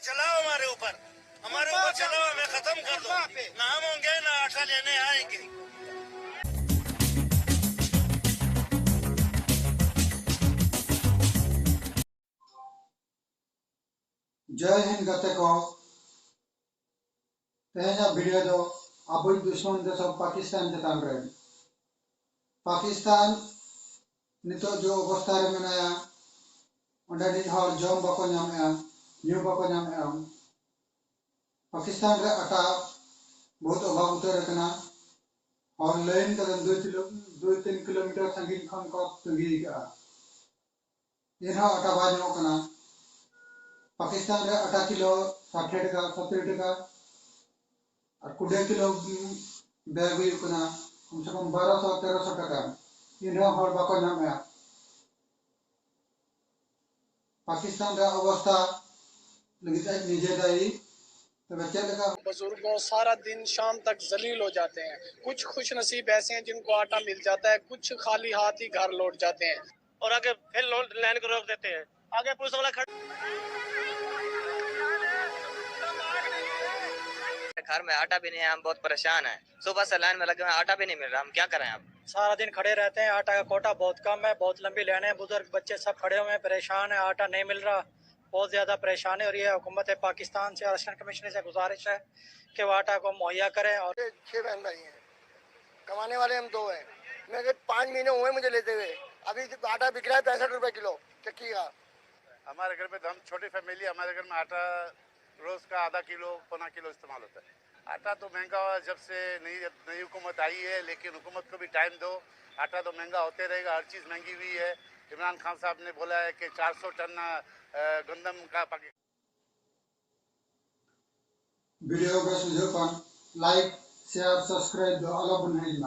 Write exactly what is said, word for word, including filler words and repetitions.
चलाओ हमारे ऊपर, हमारे ऊपर चलाओ, हमें खत्म कर दो। ना हम होंगे, ना आटा लेने आएंगे। ᱡᱚᱭ ᱦᱤᱱᱫ ᱜᱟᱛᱮ ᱠᱚ, ᱛᱮᱦᱮᱧᱟᱜ ᱵᱷᱤᱰᱤᱭᱳ ᱫᱚ ᱟᱵᱚᱭᱤᱡ ᱫᱩᱥᱢᱚᱱ ᱫᱮᱥ ᱯᱟᱠᱤᱥᱛᱟᱱ ᱪᱮᱛᱟᱱ ᱨᱮ᱾ ᱯᱟᱠᱤᱥᱛᱟᱱ ᱱᱤᱛᱚᱜ ᱡᱮ ᱚᱵᱚᱥᱛᱷᱟ ᱨᱮ ᱢᱮᱱᱟᱭᱟ, ᱚᱸᱰᱮᱱᱤᱡ ᱦᱚᱲ ᱡᱚᱢ ᱵᱟᱠᱚ ᱧᱟᱢᱮᱜᱼᱟ, ᱧᱩ ᱵᱟᱠᱚ ᱧᱟᱢᱮᱜᱼᱟ᱾ ᱯᱟᱠᱤᱥᱛᱟᱱ ᱨᱮ ᱟᱴᱟ ᱵᱚᱦᱩᱛ ᱚᱵᱷᱟᱵ ᱩᱛᱟᱹᱨ ᱟᱠᱟᱱᱟ᱾ ᱦᱚᱲ ᱞᱟᱭᱤᱱ ᱠᱟᱛᱮ ᱫᱩᱭ ᱠᱤᱞᱳ, ᱫᱩᱭ ᱛᱤᱱ ᱠᱤᱞᱳᱢᱤᱴᱟᱨ ᱥᱟᱺᱜᱤᱧ ᱠᱷᱚᱱ ᱠᱚ ᱛᱟᱺᱜᱤ ᱟᱠᱟᱫᱼᱟ, ᱮᱱᱦᱚᱸ ᱟᱴᱟ ᱵᱟᱭ ᱧᱟᱢᱚᱜ ᱠᱟᱱᱟ᱾ ᱯᱟᱠᱤᱥᱛᱟᱱ ᱨᱮ ᱟᱴᱟ ᱠᱤᱞᱳ ᱥᱟᱴᱷᱮ ᱴᱟᱠᱟ, ᱥᱚᱛᱛᱚᱨ ᱴᱟᱠᱟ, ᱟᱨ ᱠᱩᱰᱮ ᱠᱤᱞᱳ ᱵᱮᱜᱽ ᱦᱩᱭᱩᱜ ᱠᱟᱱᱟ ᱠᱚᱢ ᱥᱮ ᱠᱚᱢ ᱵᱟᱨᱚᱥᱚ ᱛᱮᱨᱚᱥᱚ ᱴᱟᱠᱟ, ᱮᱱᱦᱚᱸ ᱦᱚᱲ ᱵᱟᱠᱚ ᱧᱟᱢᱮᱜᱼᱟ᱾ ᱯᱟᱠᱤᱥᱛᱟᱱ ᱨᱮᱭᱟᱜ ᱚᱵᱚᱥᱛᱷᱟ ᱞᱟᱹᱜᱤᱫ ᱟᱡ ᱱᱤᱡᱮ ᱫᱟᱭᱤ᱾ ᱛᱚᱵᱮ ᱪᱮᱫ ᱞᱮᱠᱟ? बुजुर्गों सारा दिन शाम तक जलील हो जाते हैं। कुछ खुश नसीब ऐसे हैं जिनको आटा मिल जाता है, कुछ खाली हाथ ही घर लौट जाते हैं। और आगे फिर लो-, लाइन को रोक देते हैं। आगे पुलिस वाला खड़ा। घर में आटा भी नहीं है, हम बहुत परेशान हैं। सुबह से लाइन में लगे हुए हैं, आटा भी नहीं मिल रहा, हम क्या करें अब? सारा दिन खड़े रहते हैं, आटा का कोटा बहुत कम है, बहुत लंबी लाइनें हैं, बुजुर्ग बच्चे सब खड़े हुए हैं, परेशान है, आटा नहीं मिल रहा, बहुत ज्यादा परेशानी हो रही है। हुकूमत पाकिस्तान से, असिस्टेंट कमिश्नर से गुजारिश है कि वो आटा को मुहैया करें। और छह बहन भाई हैं, कमाने वाले हम दो हैं। मैं पाँच महीने हुए मुझे लेते हुए, अभी आटा बिक रहा है पैंसठ रुपए किलो चक्की का। हमारे घर में तो, हम छोटी फैमिली, हमारे घर में आटा रोज का आधा किलो पौना किलो इस्तेमाल होता है। आटा तो महंगा हुआ है, जब से नई नई हुकूमत आई है, लेकिन हुकूमत को भी टाइम दो। आटा तो महंगा होते रहेगा, हर चीज़ महंगी हुई है। इमरान खान साहब ने बोला है कि चार सौ टन अ, गंदम का पाकि- ᱵᱷᱤᱰᱤᱭᱳ ᱵᱮᱥ ᱵᱩᱡᱷᱟᱹᱣ ᱠᱷᱟᱱ ᱞᱟᱭᱤᱠ, ᱥᱮᱭᱟᱨ, ᱥᱟᱵᱥᱠᱨᱟᱭᱤᱵ ᱫᱚ ᱟᱞᱚ ᱵᱚᱱ ᱦᱤᱲᱤᱧ ᱢᱟ᱾